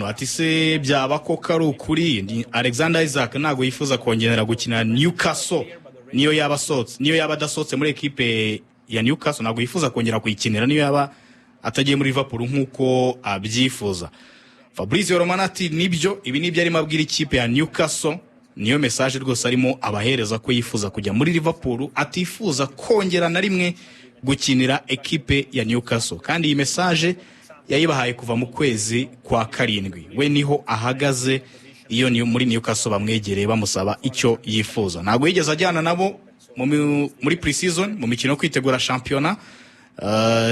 Ati se byaba koko ari ukuri? Ni Alexander Isak ntabwo yifuza kongera gukina Newcastle, niyo yaba asohotse, niyo yaba adasohotse muri ekipe ya Newcastle, ntabwo yifuza kongera kuyikinira, niyo yaba atagiye muri Liverpool nk'uko abyifuza. Fabrizio Romano ati nibyo, ibi nibyo arimo abwira ikipe ya Newcastle, niyo message rwose arimo abahereza ko yifuza kujya muri Liverpool, atifuza kongera na rimwe gukinira ekipe ya Newcastle. Kandi iyi message yayibahaye kuva mu kwezi kwa karindwi. We niho ahagaze. Iyo ni muri Newcastle bamwegereye bamusaba icyo yifuza, ntabwo yigeze ajyana nabo muri pre-season, mu mikino yo kwitegura shampiyona.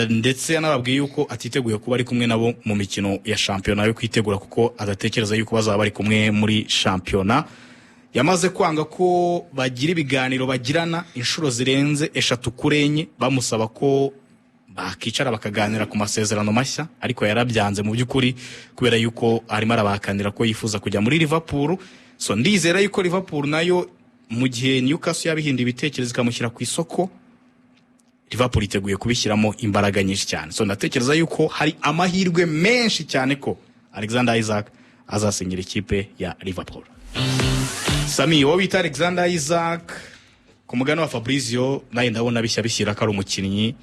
Ndetse yanababwiye yuko atiteguye kuba ari kumwe nabo mu mikino ya shampiyona yo kwitegura, kuko adatekereza yuko bazaba bari kumwe muri shampiyona. Yamaze kwanga ko bagira ibiganiro bagirana inshuro zirenze eshatu kuri enye, bamusaba ko bakicara bakaganira ku masezerano mashya, ariko yarabyanze mu by'ukuri, kubera yuko arimo arabahakanira ko yifuza kujya muri Liverpool. So ndizera yuko Liverpool nayo, mu gihe Newcastle yabihinda ibitekerezo ikamushyira ku isoko, Liverpool iteguye kubishyiramo imbaraga nyinshi cyane. So ndatekereza yuko hari amahirwe menshi cyane ko Alexander Isak azasinyira ikipe ya Liverpool. Sami, wowe bita Alexander Isak, ku mugani wa Fabrizio, nawe ndabona bishya bishyira ko ari umukinnyi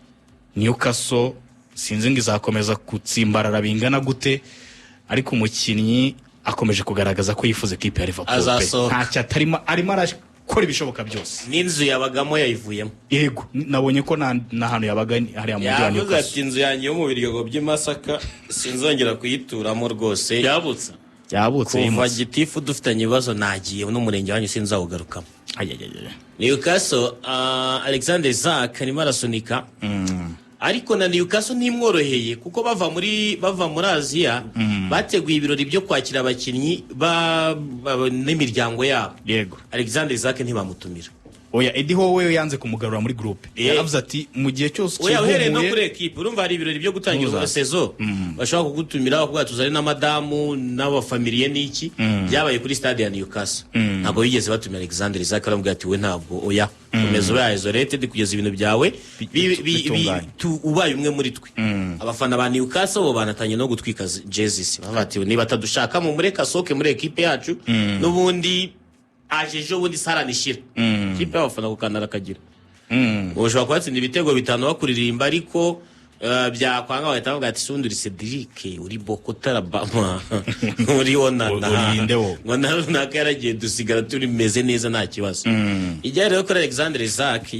Newcastle sinzi ngo izakomeza gutsimbarara bingana gute, ariko umukinnyi akomeje kugaragaza ko yifuza ikipe ya Liverpool pe. Azasohoka. Ntacyo atarimo, arimo arakora ibishoboka byose. N'inzu yabagamo yayivuyemo. Yego, nabonye ko nta hantu yabaga hariya mu mujyi wa Yavuze Newcastle. ati: "Inzu yanjye yo mu Biryogo by'i Masaka sinzongera kuyituramo rwose." Yabutse. Yabutse. Kuva Yimutse. gitifu dufitanye ibibazo, nagiye n'umurenge wanyu sinzawugarukamo. Ayayaya. Newcastle, Alexander Isak arimo arasunika, ariko na Newcastle ntimworoheye, kuko bava muri Aziya bateguye ibirori byo kwakira abakinnyi n'imiryango yabo. Alexander Isak ntibamutumira. Oya, Eddie Howe we yanze kumugarura muri groupe. Yaravuze ati mu gihe cyose Oya, uhereye no ukihumuye kuri ekipe, urumva hari ibirori byo gutangira Ntuzaze. saison, bashobora kugutumira bakubwira tuzane na madamu n'abafamiliye n'iki. Byabaye kuri stade ya Newcastle, ntabwo bigeze batumira Alexander Isak. Baramubwira ati: "We ntabwo, oya, komeza ube isolated kugeza ibintu byawe bitunganye. ubaye umwe muri twe." Abafana ba Newcastle bo banatangiye no gutwika jerseys, bavuga ati: "Niba atadushaka mumureke asohoke muri ekipe yacu, n'ubundi aje ejo bundi saranishira." Ikipe y'abafana ku kanara kagira ushobora kubatsinda ibitego bitanu bakuririmba, ariko byakwanga bagahita bavuga ati: "Sundi uri Cedric, uri Boko Tarabama, uri Onana." Urinde wowe. Ngo na runaka yaragiye, dusigara turimeze neza, nta kibazo. Ijya rero kuri Alexander Isak,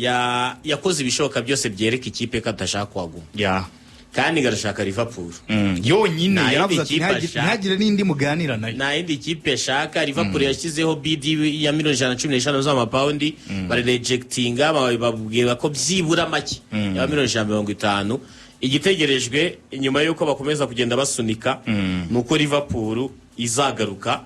yakoze ibishoboka byose byereka ikipe ko atashaka kuhaguma kandi igarashaka Liverpool. Yonyine. Nta yindi Yaravuze ati kipe ashaka. Ntihagire n'indi muganira nayo. Nta yindi kipe ashaka. Liverpool yashyizeho bid ya miliyoni 115 z'amapawundi, bararejectinga, babwira ko byibura make yaba miliyoni 150. Igitegerejwe nyuma y'uko bakomeza kugenda basunika ni uko Liverpool izagaruka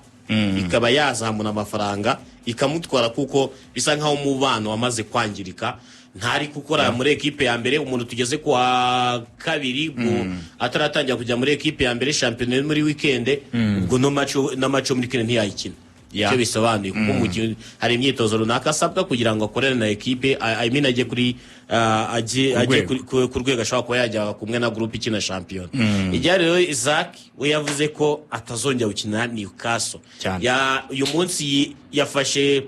ikaba yazamura amafaranga ikamutwara, kuko bisa nkaho umubano wamaze kwangirika, ntari gukora muri ekipe ya mbere. Umuntu tugeze ku wa kabiri, ubwo ataratangira kujya muri ekipe ya mbere, shampiyona iri muri weekend, ubwo no match na match yo muri weekend ntiyayikina. Icyo bisobanuye, kuko umukinnyi hari imyitozo runaka asabwa kugira ngo akorane na ekipe, I mean ajye kuri ajye Ku ajye rwego. ku rwego ashobora kuba yajya kumwe na groupe ikina shampiyona. Ijya rero Isak we yavuze ko atazongera gukina Newcastle. Cyane. Uyu munsi yafashe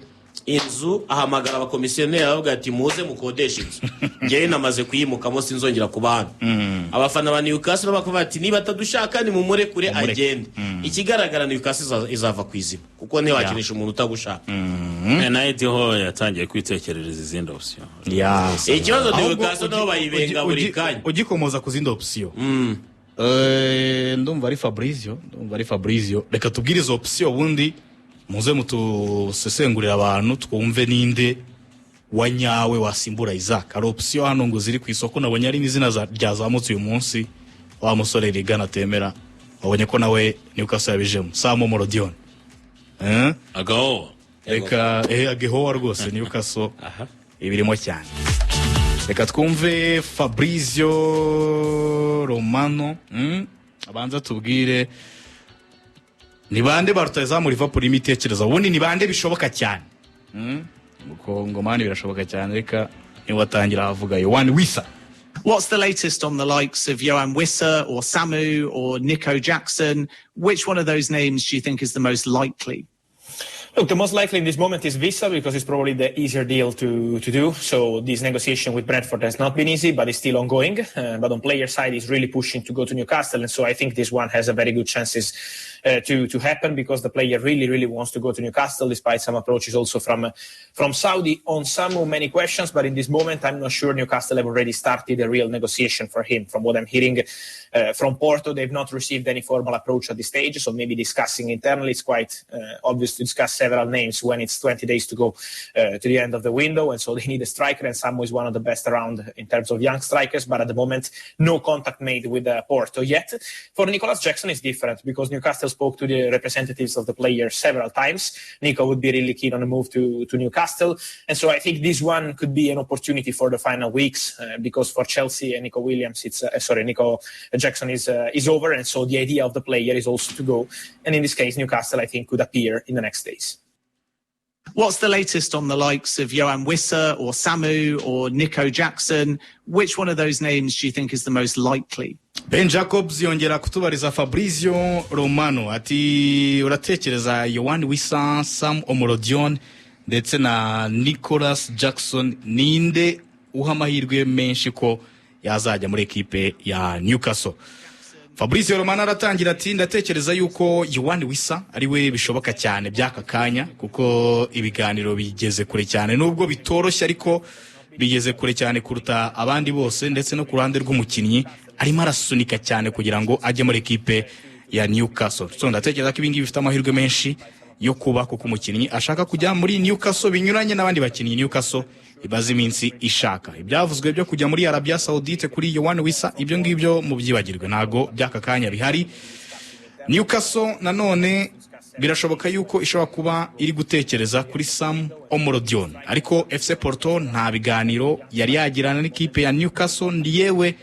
inzu, ahamagara abakomisiyoneri, aravuga ati: "Muze mukodeshe inzu, ngewe namaze kuyimukamo, sinzongera kuba hano." Abafana ba Newcastle bakavuga ati: "Niba atadushaka nimumurekure Mumureke. agende." Ikigaragara, Newcastle izava ku izima, kuko ntiwakinisha umuntu utagushaka. Na Eddie Howe yatangiye kwitekerereza izindi option. Ikibazo, Ahubwo Newcastle nabo bayibenga buri kanya. Ugikomoza ku zindi option, ndumva ari Fabrizio, ndumva ari Fabrizio. Reka tubwire izo option, ubundi muze mutusesengurira abantu twumve ninde wa nyawe wasimbura Isak. Hari option hano ngo ziri ku isoko, nabonye ari n'izina ryazamutse uyu munsi, wa musore Rigana atemera, wabonye ko nawe Newcastle yabijemo, Sam Omorodion. Eh? Agaho. Reka agehowa rwose, Newcastle ibirimo cyane. Reka twumve Fabrizio Romano, Abanza tubwire ni bande ba rutahizamu Liverpool irimo itekereza, ubundi ni bande bishoboka cyane. Mukongomani birashoboka cyane. Reka niwatangira avuga Yoane Wissa. What's the latest on the likes of Yoane Wissa or Samu or Nico Jackson? Which one of those names do you think is the most likely? Look, the most likely in this moment is Wissa because it's probably the easier deal to do. So this negotiation with Brentford has not been easy, but it's still ongoing. But on player side, he's really pushing to go to Newcastle. And so I think this one has a very good chances to happen because the player really, really wants to go to Newcastle, despite some approaches also from Saudi. On Samu, many questions, but in this moment, I'm not sure Newcastle have already started a real negotiation for him. From what I'm hearing from Porto, they've not received any formal approach at this stage. So maybe discussing internally, it's quite obvious to discuss several names when it's 20 days to go to the end of the window, and so they need a striker, and Samu is one of the best around in terms of young strikers, but at the moment, no contact made with Porto yet. For Nicholas Jackson, it's different because Newcastle spoke to the representatives of the player several times. Nico would be really keen on a move to Newcastle, and so I think this one could be an opportunity for the final weeks because for Chelsea and Nico Williams, it's sorry, Nico Jackson is over, and so the idea of the player is also to go, and in this case, Newcastle, I think, could appear in the next days. What's the latest on the likes of Yoane Wissa or Samu or Nico Jackson? Which one of those names do you think is the most likely? Ben Jacobs yongera kutubariza Fabrizio Romano ati: "Uratekereza Yoane Wissa, Sam Omorodion ndetse na Nicholas Jackson, ninde uha amahirwe menshi ko yazajya muri ekipe ya Newcastle?" Fabrizio Romano aratangira ati: "Ndatekereza yuko Yoane Wissa ari we bishoboka cyane by'aka kanya, kuko ibiganiro bigeze kure cyane, nubwo bitoroshye ariko bigeze kure cyane kuruta abandi bose, ndetse no ku ruhande rw'umukinnyi arimo arasunika cyane kugira ngo ajye muri ekipe ya Newcastle. So ndatekereza ko ibingibi bifite amahirwe menshi yo kuba, kuko umukinnyi ashaka kujya muri Newcastle binyuranye n'abandi bakinnyi Newcastle ibaze iminsi ishaka. Ibyavuzwe byo kujya muri Arabia Saudite kuri Yoane Wissa, ibyo ngibyo mubyibagirwe, ntago by'aka kanya bihari." Newcastle nanone birashoboka yuko ishobora kuba iri gutekereza kuri Sam Omorodion, ariko FC Porto nta biganiro yari yagirana n'ikipe ya Newcastle, yewe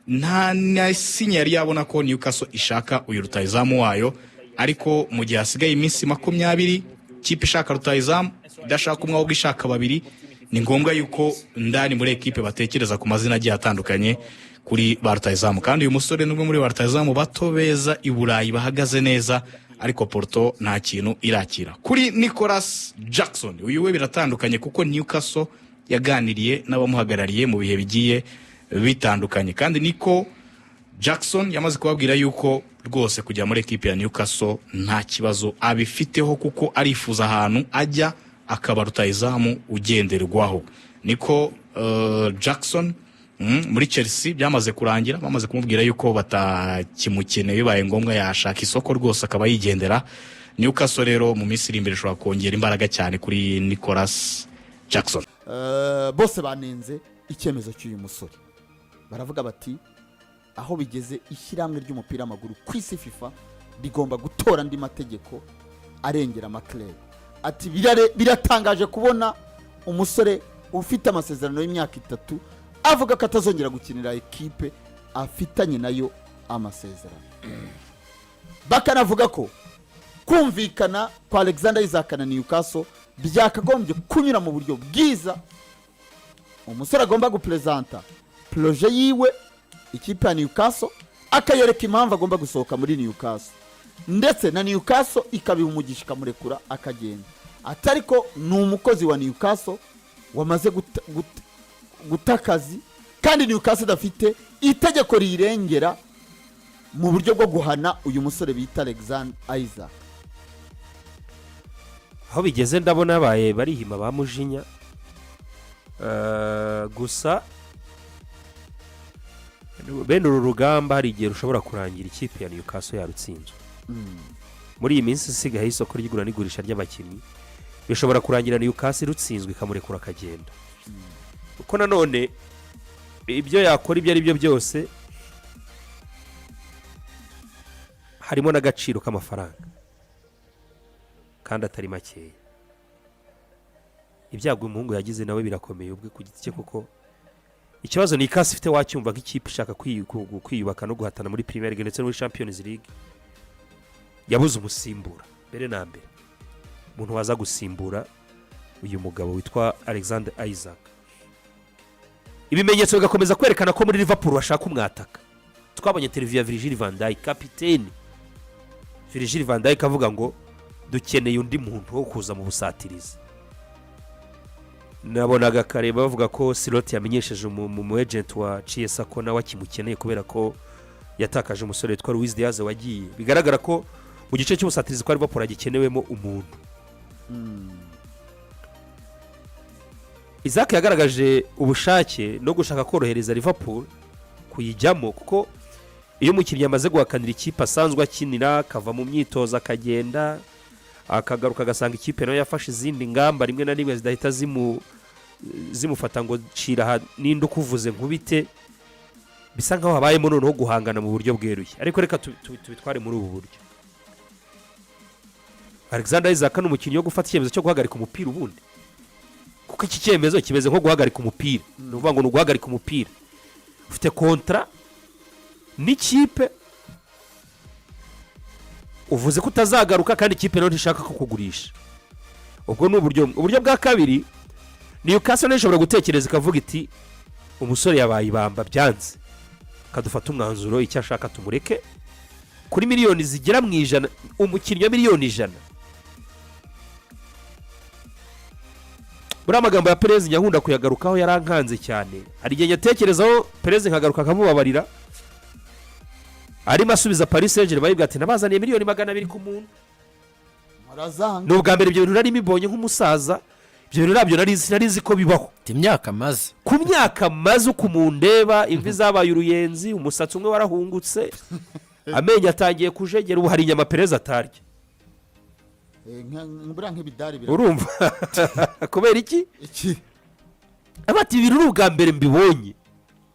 nta na signe yari yabona ko Newcastle ishaka uyu rutayizamu wayo. Ariko mu gihe hasigaye iminsi 20, ikipe ishaka rutayizamu, idashaka umwe ahubwo ishaka babiri, ni ngombwa yuko ndani muri ekipe batekereza ku mazina agiye atandukanye kuri ba rutayizamu. Kandi uyu musore ni umwe muri ba rutayizamu bato beza i Burayi bahagaze neza, ariko Porto nta kintu irakira. Kuri Nicholas Jackson, uyu we biratandukanye kuko Newcastle yaganiriye n'abamuhagarariye mu bihe bigiye bitandukanye, kandi Nico Jackson yamaze kubabwira yuko rwose kujya muri ekipe ya Newcastle nta kibazo abifiteho, kuko arifuza ahantu ajya akaba rutayizamu ugenderwaho. Niko Jackson muri Chelsea byamaze kurangira, bamaze kumubwira yuko batakimukeneye, bibaye ngombwa yashaka isoko rwose akaba yigendera. Newcastle rero mu minsi iri imbere ishobora kongera imbaraga cyane kuri Nicholas Jackson. Bose banenze icyemezo cy'uyu musore, baravuga bati aho bigeze ishyirahamwe ry'umupira w'amaguru ku isi, FIFA, rigomba gutora andi mategeko arengera ama clubs. Ati biratangaje kubona umusore ufite amasezerano y'imyaka 3 avuga ko atazongera gukinira ekipe afitanye nayo amasezerano. Bakanavuga ko kumvikana kwa Alexander Isak na Newcastle byakagombye kunyura mu buryo bwiza, umusore agomba guperezanta projet yiwe ikipe ya Newcastle, akayereka impamvu agomba gusohoka muri Newcastle, ndetse na Newcastle ikabiha umugisha ikamurekura akagenda. Atari ko ni umukozi wa Newcastle wamaze guta akazi, kandi Newcastle idafite itegeko riyirengera mu buryo bwo guhana uyu musore bita Alexander Isak. Aho bigeze ndabona babaye barihima ba mujinya. Gusa bene uru rugamba hari igihe rushobora kurangira ikipe ya Newcastle yarutsinzwe. Muri iyi minsi isigaye isoko ry'igura n'igurisha ry'abakinnyi, bishobora kurangira Newcastle irutsinzwe ikamurekura akagenda, kuko nanone ibyo yakora ibyo ari byo byose harimo n'agaciro k'amafaranga kandi atari makeya. Ibyago umuhungu yagize nawe birakomeye ubwe ku giti cye, kuko ikibazo ni ikasi ifite wacyumva nk'ikipe ishaka kwiyubaka no guhatana muri Premier League ndetse no muri Champions League, yabuze umusimbura mbere na mbere, umuntu waza gusimbura uyu mugabo witwa Alexander Isak. Ibimenyetso bigakomeza kwerekana ko muri Liverpool bashaka umwataka. Twabonye interview ya Virgil van Dijk, kapiteni Virgil van Dijk avuga ngo dukeneye undi muntu wo kuza mu busatirizi. Nabonaga kare bavuga ko Slot yamenyesheje umu agent wa Chiesa ko nawe akimukeneye, kubera ko yatakaje umusore witwa Luis Diaz wagiye. Bigaragara ko mu gice cy'ubusatirizi kwa Liverpool hagikenewemo umuntu. Isak yagaragaje ubushake no gushaka korohereza Liverpool kuyijyamo, kuko iyo umukinnyi amaze guhakanira ikipe asanzwe akinira, akava mu myitozo akagenda, akagaruka agasanga ikipe nayo yafashe izindi ngamba, rimwe na rimwe zidahita zimufata ngo cira aha, ninde ukuvuze nkubite, bisa nkaho habayemo noneho guhangana mu buryo bweruye. Ariko reka tubitware muri ubu buryo: Alexander Isak ni umukinnyi wo gufata icyemezo cyo guhagarika umupira ubundi, kuko iki cyemezo kimeze nko guhagarika umupira. Ni ukuvuga ngo ni uguhagarika umupira. Ufite contrat n'ikipe, uvuze ko utazagaruka, kandi ikipe nayo ntishaka kukugurisha. Ubwo ni uburyo. Uburyo bwa kabiri, Newcastle nayo ishobora gutekereza ikavuga iti: "Umusore yabaye ibamba, byanze, kadufata umwanzuro, icyo ashaka tumureke kuri miliyoni zigera mu 100." Umukinnyi wa miliyoni 100. Buriya amagambo ya Perez nyakunda kuyagarukaho, yarankanze cyane. Hari igihe nyatekerezaho Perez nkagaruka akamubabarira. Arimo asubiza Paris Saint Germain, bayibwira ati: "Nabazaniye miliyoni 200 ku muntu." Murazanga. Ni ubwa mbere ibyo bintu nari mbibonye nk'umusaza. Ibyo bintu nabyo nari nzi ko bibaho. Imyaka maze. Ku myaka maze, uko mundeba, imvi zabaye uruyenzi, umusatsi umwe warahungutse, amenyo atangiye kujegera, ubu hari inyama Perez atarya. Buriya nk'ibidari Urumva kubera iki? Iki? Bati: "Ibi ni ubwa mbere mbibonye,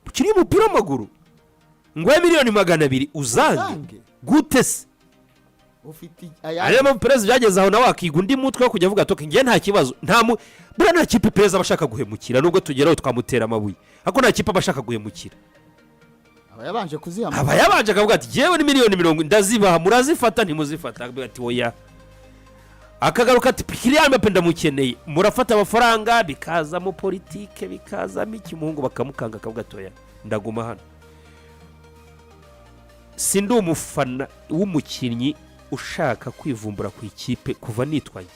ukiri umupira w'amaguru ngo miliyoni 200 uzange." Uzange. Gute se? Ufite Ariyo mpamvu Perez byageze aho nawe akiga undi mutwe wo kujya avuga ati: "Njye nta kibazo." Nta mu buriya nta kipe Perez aba ashaka guhemukira, nubwo tugeraho twamutera amabuye, ariko nta kipe aba ashaka guhemukira. Aba yabanje kuzihamagara. Aba yabanje akavuga ati: "Yewe, ni miliyoni 40 ndazibaha, murazifata ntimuzifata?" Akavuga ati: "Oya." Akagaruka ati: "Kylian Mbappe ndamukeneye, murafata amafaranga?" Bikazamo politike, bikazamo iki, umuhungu bakamukanga, akavuga ati: "Oya, ndaguma hano." Si ndi umufana w'umukinnyi ushaka kwivumbura ku ikipe kuva nitwaye,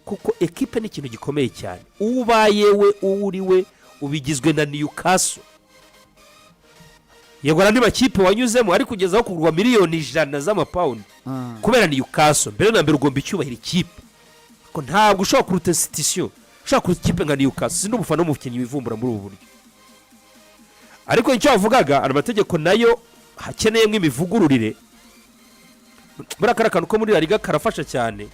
kuko ekipe ni ikintu gikomeye cyane. Uwo ubaye we, uwo uri we, ubigizwe na Newcastle. Yego, hari andi makipe wanyuzemo, ariko kugeza aho kugurwa miliyoni 100 z'amapawundi kubera Newcastle, mbere na mbere ugomba icyubahiro ikipe, ko ntabwo ushobora kuruta institution, ushobora kuruta ikipe nka Newcastle. Si n'umufana w'umukinnyi wivumbura muri ubu buryo, ariko icyo wavugaga, hari amategeko nayo hakeneyemo imivugururire. Muri kariya kantu ko muri La Liga karafasha cyane,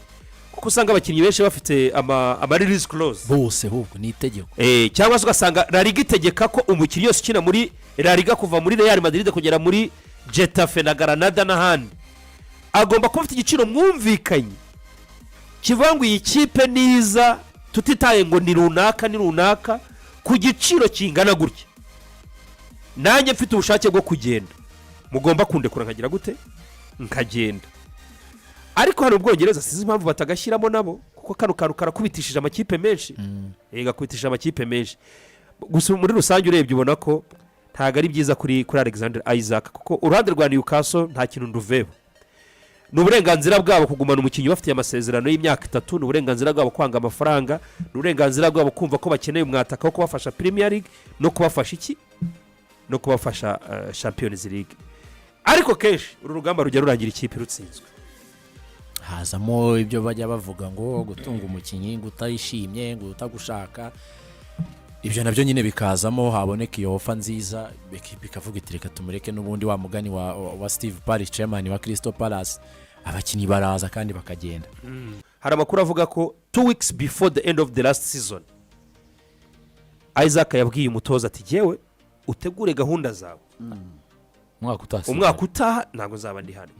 kuko usanga abakinnyi benshi bafite ama release clause. Bose ahubwo ni itegeko. Cyangwa se ugasanga La Liga itegeka ko umukinnyi wese ukina muri La Liga, kuva muri Real Madrid kugera muri Getafe na Granada n'ahandi, agomba kuba afite igiciro mwumvikanye kivuga ngo iyi kipe niza, tutitaye ngo ni runaka ni runaka, ku giciro kingana gutya, nanjye mfite ubushake bwo kugenda, mugomba kundekura nkagira gute, nkagenda. Ariko hari Ubwongereza, sinzi impamvu batagashyiramo nabo, kuko kano kantu karakubitishije amakipe menshi. Gakubitishije amakipe menshi. Gusa muri rusange urebye ubona ko ntabwo ari byiza kuri Alexander Isak, kuko uruhande rwa Newcastle nta kintu nduveba. Ni uburenganzira bwabo kugumana umukinnyi bafitiye amasezerano y'imyaka 3, ni uburenganzira bwabo kwanga amafaranga, ni uburenganzira bwabo kumva ko bakeneye umwataka wo kubafasha Premier League no kubafasha iki, no kubafasha Champions League. Ariko kenshi uru rugamba rujya rurangira ikipe rutsinzwe. Hazamo ibyo bajya bavuga ngo gutunga umukinnyi ngo utayishimye, ngo utagushaka, ibyo nabyo nyine bikazamo. Haboneka iyo offer nziza, ekipa ikavuga iti: "Reka tumureke." N'ubundi wa mugani wa Steve Parish, chairman wa Crystal Palace, abakinnyi baraza kandi bakagenda. Hari amakuru avuga ko 2 weeks before the end of the last season, Isak yabwiye umutoza ati: "Jyewe utegure gahunda zawe." Umwaka utaha. Umwaka utaha ntabwo nzaba ndi hano.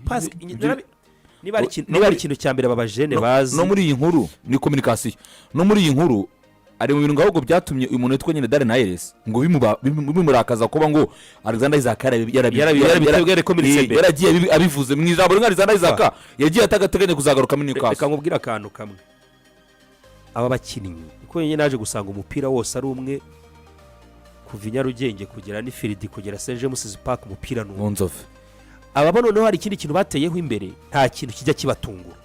Niba ari ikintu cya mbere aba bajene bazi. No muri iyi nkuru ni communication. No muri iyi nkuru ari mu bintu ngo ahubwo byatumye uyu muntu witwa nyine Darren Ayres ngo bimurakaza kuba ngo Alexander Isak Yarabikomeretse mbere. yaragiye abivuze mu ijambo rimwe. Alexander Isak yagiye atagateganya kuzagaruka muri Reka Newcastle. nkubwire akantu kamwe. Aba bakinnyi, niko nyine naje gusanga umupira wose ari umwe. Kuva i Nyarugenge kugera Anfield, kugera St James Park, umupira ni mu umwe. Nzove. Aba noneho hari ikindi kintu bateyeho imbere, nta kintu kijya kibatungura.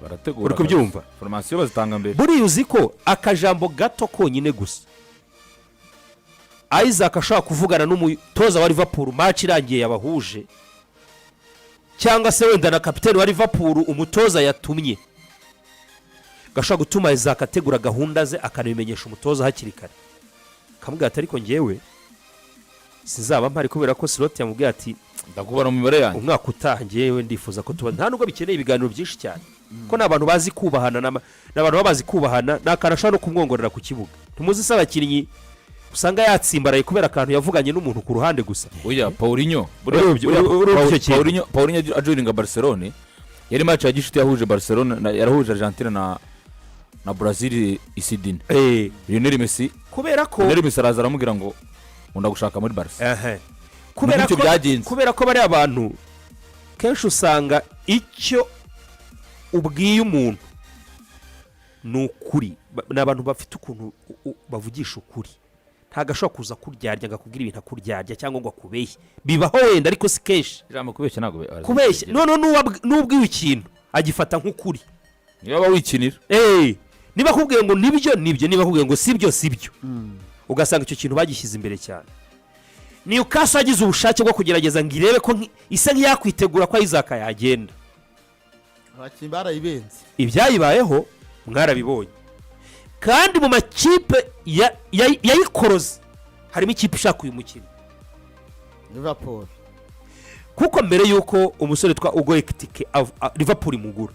Barategura. Uri kubyumva? Formation bazitanga mbere. Buriya uzi ko akajambo gato konyine gusa Isak ashobora kuvugana n'umutoza wa Liverpool match irangiye yabahuje, cyangwa se wenda na kapiteni wa Liverpool umutoza yatumye, gashobora gutuma Isak ategura gahunda ze, akanabimenyesha umutoza hakiri kare, akamubwira ati: "Ariko ngewe sinzaba mpari," kubera ko Slot yamubwiye ati: "Ndakubona mu mibare yanjye." "Umwaka utaha ngewe ndifuza ko tuba." Nta nubwo bikeneye ibiganiro byinshi cyane, ko ni abantu bazi kubahana, ni abantu baba bazi kubahana. Ni akantu ashobora no kumwongorera ku kibuga. Ntimuzi se abakinnyi usanga yatsimbaraye kubera akantu yavuganye n'umuntu ku ruhande gusa? Oya, Paulinho. Urebye icyo kintu. Paulinho ajoininga Barcelone, yari match ya gishuti yahuje Barcelone yarahuje Argentina na Brazil i Sydney. Lionel Messi Kubera ko Lionel Messi araza aramubwira ngo ndagushaka muri Barca. Kubera Gutyo ko byagenze. Kubera ko bariya bantu kenshi usanga icyo ubwiye umuntu ni ukuri. Ni abantu bafite ukuntu bavugisha ukuri. Ntabwo ashobora kuza kuryarya ngo akubwire ibintu akuryarya cyangwa ngo akubeshye. Bibaho wenda, ariko si kenshi. Ijambo kubeshya ntabwo Kubeshya noneho n'ubwiwe ikintu agifata nk'ukuri. Niba waba wikinira. Niba akubwiye ngo nibyo, nibyo; niba akubwiye ngo sibyo, sibyo. Ugasanga icyo kintu bagishyize imbere cyane. Newcastle yagize ubushake bwo kugerageza ngo irebe ko isa nk'iyakwitegura ko Isak yagenda. Abakinnyi barayibenze. Ibyayibayeho mwarabibonye. Kandi mu makipe yayikoroze harimo ikipe ishaka uyu mukino. Liverpool. Kuko mbere y'uko umusore witwa Hugo Ekitike Liverpool imugura,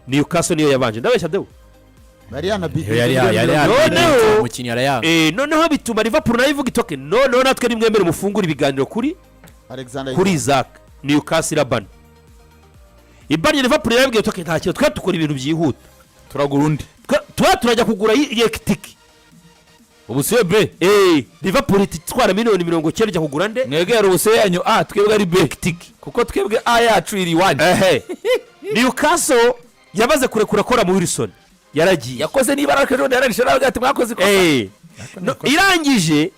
Newcastle niyo yabanje. Ndabeshya, Dewo? Bari yanabidinze. Yari Noneho umukinnyi arayanga. Noneho bituma Liverpool nayo ivuga itoke: "Noneho natwe nimwemere mufungure ibiganiro kuri Alexander kuri Isak." Newcastle irabana, ibanye. Liverpool yarabwiye itoke: "Nta kintu, twe dukora ibintu byihuta." Turagura undi. Tuba turajya kugura Ekitike. Ubu siyo B. Liverpool iti itwara miliyoni 90 ijya kugura nde? Mwegera ubu C yanyu A, twebwe ari B. Ekitike. Kuko twebwe A yacu iri iwanyu. Ehe, Newcastle yamaze kurekura akora mu Wilson, yaragiye. Yakoze niba ariko ejo yararishe aravuga ati: "Mwakoze ikosa." No, irangije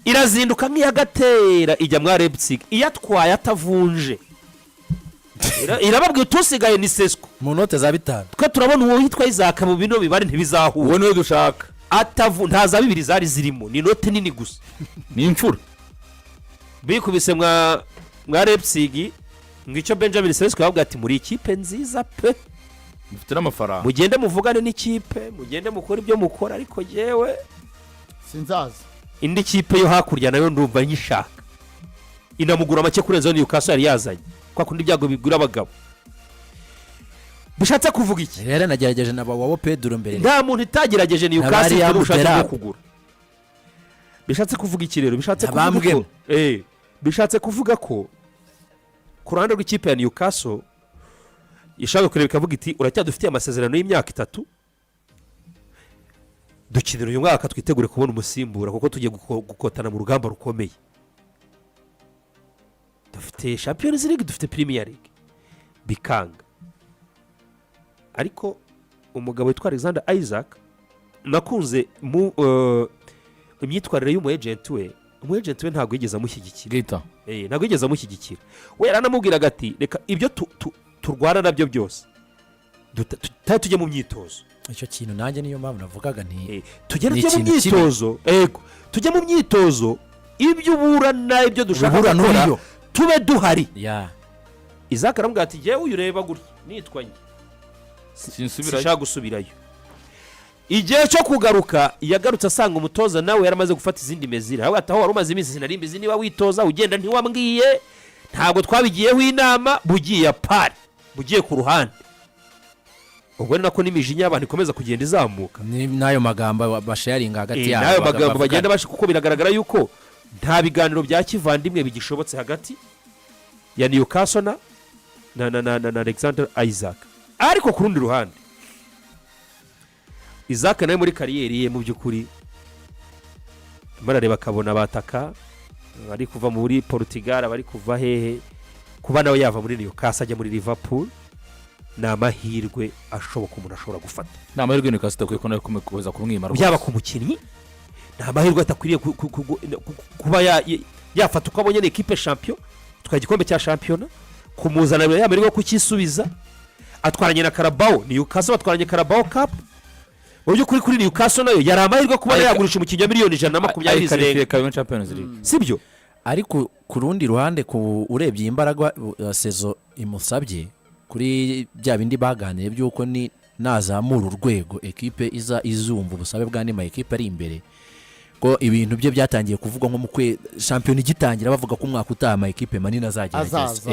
irazinduka nk'iyagatera ijya mwa Leipzig, iyatwaye atavunje. Irababwira utusigaye ni Sesko. Mu note za 5. Twe turabona uwo witwa Isak mu bino bibare ntibizahura. Uwo niwe dushaka. Atavu nta za bibiri zari zirimo, ni inote nini gusa. Ni imfura. Bikubise mwa Leipzig ngo icyo Benjamin Sesko yababwira ati: "Muri ikipe nziza pe." Mufite n'amafaranga. "Mugende muvugane n'ikipe, mugende mukore ibyo mukora, ariko jyewe Sinzaza. indi kipe yo hakurya nayo ndumva nyishaka." Inamugura make kurenza Newcastle yari yazanye. Kwa kundi ibyago bigura abagabo. Bishatse kuvuga iki? Rero nagerageje na João Pedro mbere. Nta muntu itagerageje Newcastle Nabari ifite n'ubushake bwo Abdelab. kugura. Bishatse kuvuga iki rero? Bishatse kuvuga Nabambwemo. ko bishatse kuvuga ko ku ruhande rw'ikipe ya Newcastle ishaka kureba ikavuga iti: "Uracyadufitiye amasezerano y'imyaka 3, dukinira uyu mwaka, twitegure kubona umusimbura, kuko tugiye gukotana mu rugamba rukomeye. Dufite Champions League, dufite Premier League." Bikanga. Ariko umugabo witwa Alexander Isak, nakunze mu imyitwarire y'umu agent we. Umu agent we ntabwo yigeze amushyigikira. Gita. Ntabwo yigeze amushyigikira. We yaranamubwiraga ati: "Reka ibyo turwana nabyo byose, tutari tujye mu myitozo." Icyo kintu nanjye niyo mpamvu navugaga nti Tugere ni tujye mu ikintu kibi. myitozo, ego, tujye mu myitozo, ibyo uburana, ibyo dushaka Ubura gukora, n'uriyo. tube duhari." Ya. Isak aramubwira ati: "Jyewe uyu ureba gutya nitwa njye Sinsubirayo. sinshaka gusubirayo." Igihe cyo kugaruka yagarutse asanga umutoza nawe yaramaze gufata izindi mesures. Aravuga ati: "Aho wari umaze iminsi sinari mbizi. Niba witoza ugenda ntiwambwiye, ntabwo twabigiyeho inama, bugiye apari, bugiye ku ruhande." Ubwo ni nako n'imijinya y'abantu ikomeza kugenda izamuka. N'ayo magambo basharinga hagati yabo. N'ayo magambo bavugana. Bagenda kuko biragaragara yuko nta biganiro bya kivandimwe bigishobotse hagati ya Newcastle na Alexander Isak. Ariko ku rundi ruhande, Isak nawe muri carrière ye, mu by'ukuri arimo arareba akabona abataka bari kuva muri Portugal, bari kuva hehe. Kuba nawe yava muri Newcastle ajya muri Liverpool ni amahirwe ashoboka umuntu ashobora gufata. Ni amahirwe Newcastle idakwiye ko nayo kuza kumwima rwose. Yaba ku mukinnyi Ni amahirwe atakwiriye kuba yafata uko abonye. Ni ekipe champion, itwaye igikombe cya shampiyona, kumuzana ya mahirwe yo kukisubiza. Atwaranye na Carabao, Newcastle batwaranye Carabao Cup. Mu by'ukuri kuri Newcastle nayo yari amahirwe kuba yagurisha umukinnyi wa miliyoni 120 zirenga. Ayi qualifié kabiri muri Champions League. Sibyo? Ariko ku rundi ruhande, ku urebye iyi mbaraga saison imusabye kuri bya bindi baganiriye by'uko ni nazamura urwego, ekipe iza izumva ubusabe bw'andi ma ekipe ari imbere, ko ibintu bye byatangiye kuvugwa nko mu kwe shampiyona igitangira, bavuga ko umwaka utaha ama ekipe manini azagerageza. Azaza.